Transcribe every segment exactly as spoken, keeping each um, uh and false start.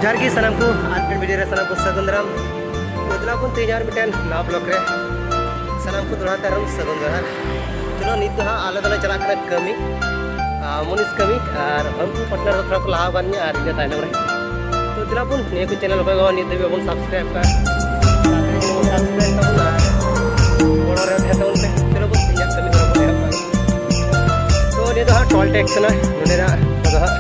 ᱡᱚᱦᱟᱨ ᱜᱮ ᱥᱟᱱᱟᱢ ᱠᱚ, ᱟᱨ ᱢᱤᱫᱴᱮᱱ ᱵᱷᱤᱰᱤᱭᱳ ᱨᱮ ᱥᱟᱱᱟᱢ ᱠᱚ ᱥᱟᱹᱜᱩᱱ ᱫᱟᱨᱟᱢ᱾ ᱛᱚ ᱫᱮᱞᱟ ᱵᱚᱱ ᱛᱮᱦᱮᱧ ᱟᱨ ᱢᱤᱫᱴᱮᱱ ᱱᱟᱣᱟ ᱵᱞᱚᱜ ᱨᱮ ᱥᱟᱱᱟᱢ ᱠᱚ ᱫᱚᱦᱲᱟ ᱛᱮ ᱟᱨᱦᱚᱸ ᱥᱟᱹᱜᱩᱱ ᱡᱚᱦᱟᱨ᱾ ᱪᱚᱞᱚ, ᱱᱤᱛ ᱫᱚ ᱦᱟᱸᱜ ᱟᱞᱮ ᱫᱚᱞᱮ ᱪᱟᱞᱟᱜ ᱠᱟᱱᱟ ᱠᱟᱹᱢᱤ, ᱟᱨ ᱢᱩᱱᱤᱥ ᱠᱟᱹᱢᱤ, ᱟᱨ ᱩᱱᱠᱩ ᱯᱟᱴᱱᱟᱨ ᱫᱚ ᱛᱷᱚᱲᱟ ᱠᱚ ᱞᱟᱦᱟ ᱟᱠᱟᱱ ᱜᱮᱭᱟ ᱟᱨ ᱤᱧ ᱫᱚ ᱛᱟᱭᱱᱚᱢ ᱨᱮ᱾ ᱛᱚ ᱫᱮᱞᱟ ᱵᱚᱱ, ᱱᱤᱭᱟᱹ ᱠᱚ ᱪᱮᱱᱮᱞ ᱚᱠᱚᱭ ᱠᱚ ᱱᱤᱛ ᱫᱷᱟᱹᱵᱤᱡ ᱵᱟᱵᱚᱱ ᱥᱟᱵᱥᱠᱨᱟᱭᱤᱵ ᱠᱟᱜ, ᱥᱟᱵᱥᱠᱨᱟᱭᱤᱵ ᱛᱟᱵᱚᱱ ᱟᱨ ᱜᱚᱲᱚ ᱨᱮ ᱛᱟᱦᱮᱸ ᱛᱟᱵᱚᱱ ᱯᱮ᱾ ᱪᱚᱞᱚ ᱵᱚᱱ, ᱤᱧᱟᱹᱜ ᱠᱟᱹᱢᱤ ᱫᱚ ᱵᱚᱱ ᱮᱦᱚᱵ ᱠᱟᱜ᱾ ᱛᱚ ᱱᱤᱭᱟᱹ ᱫᱚ ᱦᱟᱸᱜ ᱴᱳᱞ ᱴᱮᱠᱥ ᱠᱟᱱᱟ, ᱱᱚᱰᱮᱱᱟᱜ ᱫᱚ ᱦᱟᱸᱜ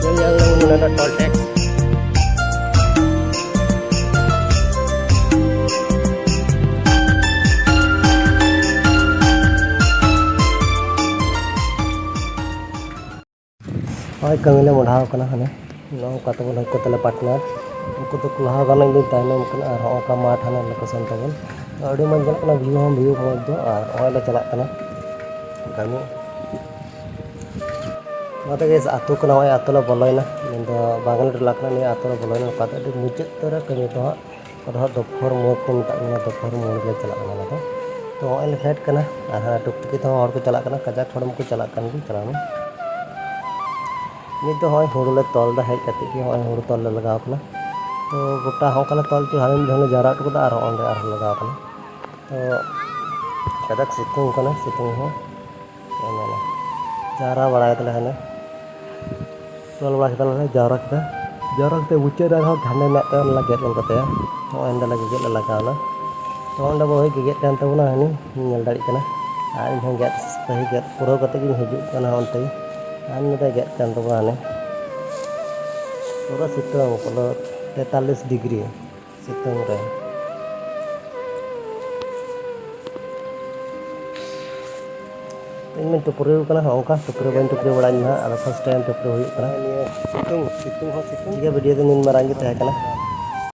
ᱧᱮᱞ ᱧᱮᱞ ᱞᱮᱵᱚᱱ ᱱᱚᱰᱮᱱᱟᱜ ᱴᱳᱞ ᱴᱮᱠᱥ᱾ ᱱᱚᱜᱼᱚᱭ ᱠᱟᱹᱢᱤ ᱞᱮ ᱢᱚᱦᱰᱟᱣ ᱠᱟᱱᱟ ᱦᱟᱱᱮ᱾ ᱱᱚᱝᱠᱟ ᱛᱮᱵᱚᱱ ᱦᱮᱡ ᱠᱟᱛᱮ ᱞᱮ ᱯᱟᱴᱱᱟᱨ᱾ ᱩᱱᱠᱩ ᱫᱚᱠᱚ ᱞᱟᱦᱟ ᱠᱟᱱᱟ, ᱤᱧ ᱫᱚᱧ ᱛᱟᱭᱱᱚᱢ ᱠᱟᱱᱟ᱾ ᱟᱨ ᱦᱚᱸᱜᱼᱚ ᱱᱚᱝᱠᱟ ᱢᱟᱴᱷ ᱦᱟᱱᱮ ᱞᱳᱠᱮᱥᱚᱱ ᱛᱟᱵᱚᱱ᱾ ᱟᱹᱰᱤ ᱢᱚᱡᱽ ᱧᱮᱞᱚᱜ ᱠᱟᱱᱟ, ᱵᱷᱤᱭᱩ ᱦᱚᱸ ᱵᱷᱤᱭᱩ ᱢᱚᱡᱽ ᱫᱚ᱾ ᱟᱨ ᱱᱚᱜᱼᱚᱭ ᱞᱮ ᱪᱟᱞᱟᱜ ᱠᱟᱱᱟ ᱠᱟᱹᱢᱤ᱾ ᱱᱚᱛᱮ ᱜᱮ ᱟᱹᱛᱩ ᱠᱟᱱᱟ, ᱱᱚᱜᱼᱚᱭ ᱟᱹᱛᱩ ᱞᱮ ᱵᱚᱞᱚᱭᱮᱱᱟ᱾ ᱢᱮᱱᱫᱚ ᱵᱟᱝᱜᱟᱞᱤ ᱴᱚᱞᱟ ᱠᱟᱱᱟ, ᱱᱤᱭᱟᱹ ᱟᱹᱛᱩ ᱞᱮ ᱵᱚᱞᱚᱭᱮᱱᱟ᱾ ᱱᱚᱝᱠᱟ ᱛᱮ ᱟᱹᱰᱤ ᱢᱩᱪᱟᱹᱫ ᱩᱛᱟᱹᱨ ᱨᱮ ᱠᱟᱹᱢᱤ ᱫᱚ ᱦᱟᱸᱜ ᱚᱠᱟ ᱫᱚ ᱦᱟᱸᱜ ᱫᱚᱯᱷᱚᱨ ᱢᱳᱲ ᱠᱚ ᱢᱮᱛᱟᱜ ᱠᱟᱱᱟ, ᱫᱚᱯᱷᱚᱨ ᱢᱳᱲ ᱞᱮ ᱪᱟᱞᱟᱜ ᱠᱟᱱᱟ ᱟᱞᱮ ᱫᱚ᱾ ᱛᱚ ᱱᱚᱜᱼᱚᱭ ᱞᱮ ᱯᱷᱮᱰ ᱠᱟᱱᱟ, ᱟᱨ ᱦᱟᱱᱟ ᱴᱩᱠ ᱴᱩᱠᱤ ᱛᱮᱦᱚᱸ ᱦᱚᱲ ᱠᱚ ᱪᱟᱞᱟᱜ ᱠᱟᱱᱟ, ᱠᱟᱡᱟᱠ ᱦᱚᱲ ᱢᱟᱠᱚ ᱪᱟᱞᱟᱜ ᱠᱟᱱ ᱜᱮ, ᱪᱟᱞᱟᱣ ᱢᱟ᱾ ᱱᱤᱛ ᱫᱚ ᱦᱚᱸᱜᱼᱚᱭ ᱦᱩᱲᱩ ᱞᱮ ᱛᱚᱞ ᱮᱫᱟ, ᱦᱮᱡ ᱠᱟᱛᱮ ᱜᱮ ᱦᱚᱸᱜᱼᱚᱭ ᱦᱩᱲᱩ ᱛᱚᱞ ᱞᱮ ᱞᱟᱜᱟᱣ ᱠᱟᱱᱟ᱾ ᱛᱚ ᱜᱚᱴᱟ ᱦᱚᱸ ᱚᱱᱠᱟ ᱞᱮ ᱛᱚᱞ ᱦᱚᱪᱚ, ᱦᱟᱱᱮ ᱢᱤᱫ ᱫᱷᱟᱣ ᱞᱮ ᱡᱟᱣᱨᱟ ᱦᱚᱴᱚ ᱠᱟᱫᱟ, ᱟᱨ ᱦᱚᱸᱜᱼᱚᱭ ᱚᱸᱰᱮ ᱟᱨᱦᱚᱸ ᱞᱟᱜᱟᱣ ᱠᱟᱱᱟ᱾ ᱛᱚ ᱠᱟᱡᱟᱠ ᱥᱤᱛᱩᱝ ᱠᱟᱱᱟ, ᱥᱤᱛᱩᱝ ᱦᱚᱸ ᱪᱮᱫ ᱮᱢ ᱢᱮᱱᱟ, ᱡᱟᱣᱨᱟ ᱵᱟᱲᱟᱭ ᱫᱟᱞᱮ ᱦᱟᱱᱮ᱾ ᱛᱚᱞ ᱵᱟᱲᱟ ᱠᱮᱫᱟ ᱞᱮ, ᱡᱟᱣᱨᱟ ᱠᱮᱫᱟ᱾ ᱡᱟᱣᱨᱟ ᱠᱟᱛᱮ ᱢᱩᱪᱟᱹᱫ ᱨᱮ ᱟᱨᱦᱚᱸ ᱦᱟᱸᱰᱮ ᱢᱮᱱᱟᱜ ᱛᱟᱭᱟ, ᱚᱱᱟ ᱞᱮ ᱜᱮᱫ ᱜᱚᱫ ᱠᱟᱛᱟᱭᱟ᱾ ᱱᱚᱜᱼᱚᱭ ᱱᱚᱸᱰᱮ ᱞᱮ ᱜᱮᱫ ᱞᱮ ᱞᱟᱜᱟᱣ ᱮᱱᱟ᱾ ᱛᱚ ᱚᱸᱰᱮ ᱵᱟᱹᱦᱩᱭ ᱜᱮᱜᱮᱫ ᱠᱟᱱ ᱛᱟᱵᱚᱱᱟ, ᱦᱟᱹᱱᱤ ᱧᱮᱞ ᱫᱟᱲᱮᱭᱟᱜ ᱠᱟᱱᱟ᱾ ᱟᱨ ᱤᱧ ᱦᱚᱸ ᱜᱮᱫ, ᱥᱟᱹᱦᱤ ᱜᱮᱫ ᱯᱩᱨᱟᱹᱣ ᱠᱟᱛᱮ ᱜᱤᱧ ᱦᱤᱡᱩᱜ ᱠᱟᱱᱟ ᱚᱱᱛᱮ᱾ ᱟᱨ ᱱᱚᱸᱰᱮ ᱜᱮᱫ ᱠᱟᱱ ᱛᱟᱵᱚᱱᱟ ᱦᱟᱱᱮ᱾ ᱯᱩᱨᱟᱹ ᱥᱤᱛᱩᱝ, ᱯᱩᱨᱟᱹ ᱛᱮᱛᱟᱞᱤᱥ ᱰᱤᱜᱽᱨᱤ ᱥᱤᱛᱩᱝ ᱨᱮ᱾ ᱤᱧ ᱢᱟᱧ ᱴᱩᱯᱨᱤ ᱠᱟᱱᱟ, ᱦᱚᱸᱜᱼᱚ ᱱᱚᱝᱠᱟ ᱴᱩᱯᱨᱤ ᱵᱟᱹᱧ ᱴᱩᱯᱨᱤ ᱵᱟᱲᱟᱧ ᱱᱟᱦᱟᱜ, ᱟᱫᱚ first time ᱴᱩᱯᱨᱤ ᱦᱩᱭᱩᱜ ᱠᱟᱱᱟ᱾ ᱱᱤᱭᱟᱹ ᱥᱤᱛᱩᱝ, ᱥᱤᱛᱩᱝ ᱦᱚᱸ ᱥᱤᱛᱩᱝ᱾ ᱴᱷᱤᱠ ᱜᱮᱭᱟ, ᱵᱷᱤᱰᱤᱭᱳ ᱫᱚ ᱱᱤᱱ ᱢᱟᱨᱟᱝ ᱜᱮ ᱛᱟᱦᱮᱸ ᱠᱟᱱᱟ᱾